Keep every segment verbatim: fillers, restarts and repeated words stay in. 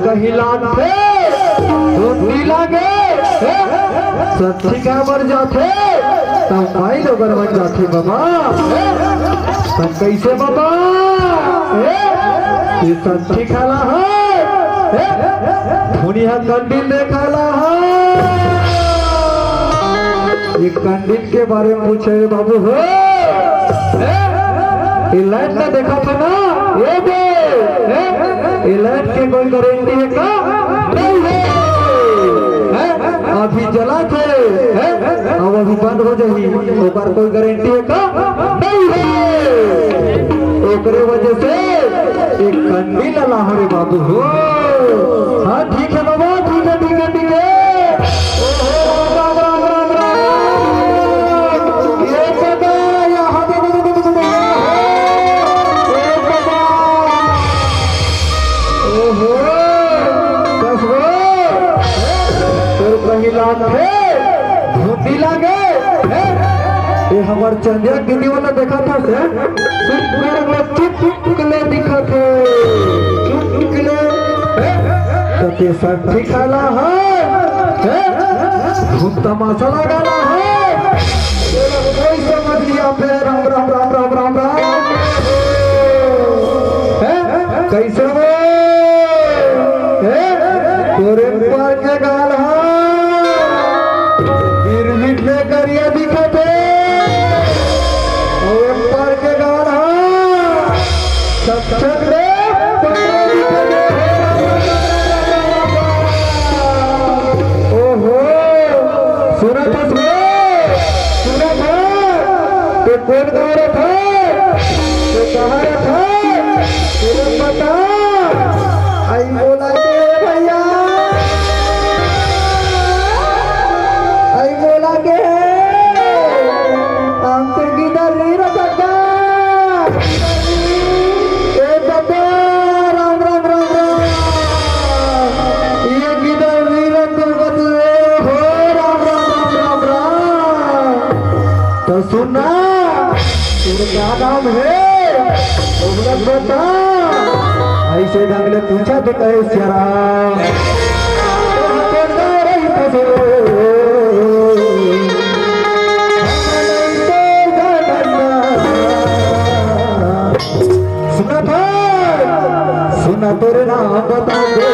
पहिला थे, धुंधी लागे, हे, संठी खाए बर जाथे, त माई लोगन मन जाथे बाबा, हे, त कइसे बाबा, हे, ये संठी खाला हे, हे, धुनिया कंडील देखाला हे, ये कंडील के बारे में पूछे बाबू हो, ए, ए लाइट ला देखा था ना, ए बे, ए, ए लाइट के कोई गारंटी है का? नहीं है। ए, अभी जला थे, ए, अब अभी बंद हो जाही, ओकर कोई गारंटी है का? नहीं है। ओकरे वजह से एक कंडील ला हो रे बाबू हो। हाँ, ठीक है बाबा, ठीक है, ठीक है, ठीक है। ओहो, राम, राम, राम, राम। ये दादा, यहाँ पे, ये दादा। ओहो, बस वो। तोर पहिला थे, धुंधी लागे। ये हमर चंदिया दीदी वाला देखा था से, सुपर में चुप चुटकुले दिखत हे, चुटकुले, हे? त ते संठी खाला हे, हे? धुन तमाशा लगाला हे। कोई समझ लिया बे, राम, राम, राम। हे? कइसे हो? हे? तोरे ऊपर के गाल हे, गिरमिट ले करिया दिखत हे। अउ ऊपर के गाल हे, छक छक ले पतरा दिखत हे। ओहो, सुनत हस बे? सुनत हस? ते कोन गाँव रहिथस? ते कहाँ रहिथस? ते बता। आई बोला के भैया, आई बोला के, हम तो गिदर नहीं रह सकता। ए दादा, राम, राम, राम, राम। ये गिदर नहीं रह सकता हो, राम, राम, राम, राम, राम। तो सुन ना, तोर का नाम हे? ओला बता। अइसे ढंग ले पूछा तो कहे सियाराम। सुना था, सुना तोरे नाम बता दे।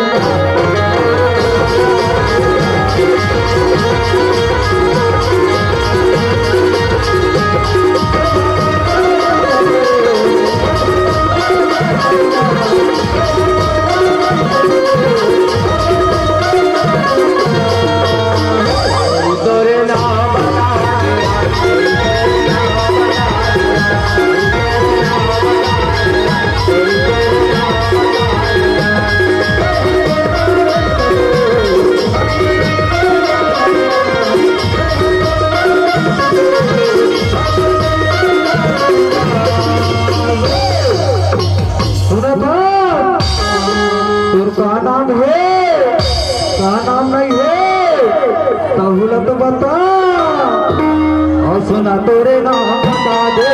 सुनत हस? तोर का नाम हे? का नाम नहीं हे? तहू ला तो बता। अउ सुना तोरे नाम बता दे।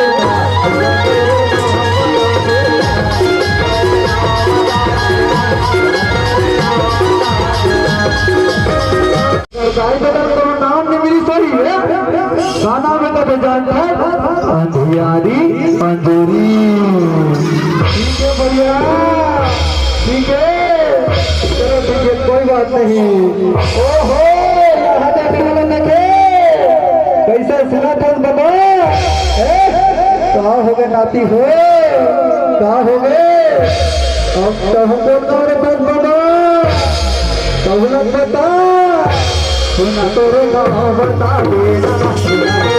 सरदार बता, तोर नाम नहीं मिली सही हे। का नाम हे तो जानत हस? अंधियारी अंजोरी। ठीक है भैया, ठीक है, चलो ठीक है, कोई बात नहीं। ओहो, यहाँ जाने वाला नखे, कैसे सुनत हस बाबा? ए, का हो गे नाती हो, का हो गे? अब तो हमको तोरे पर बाबा, तब लग बता, सुना तोरे गाँव बता देना।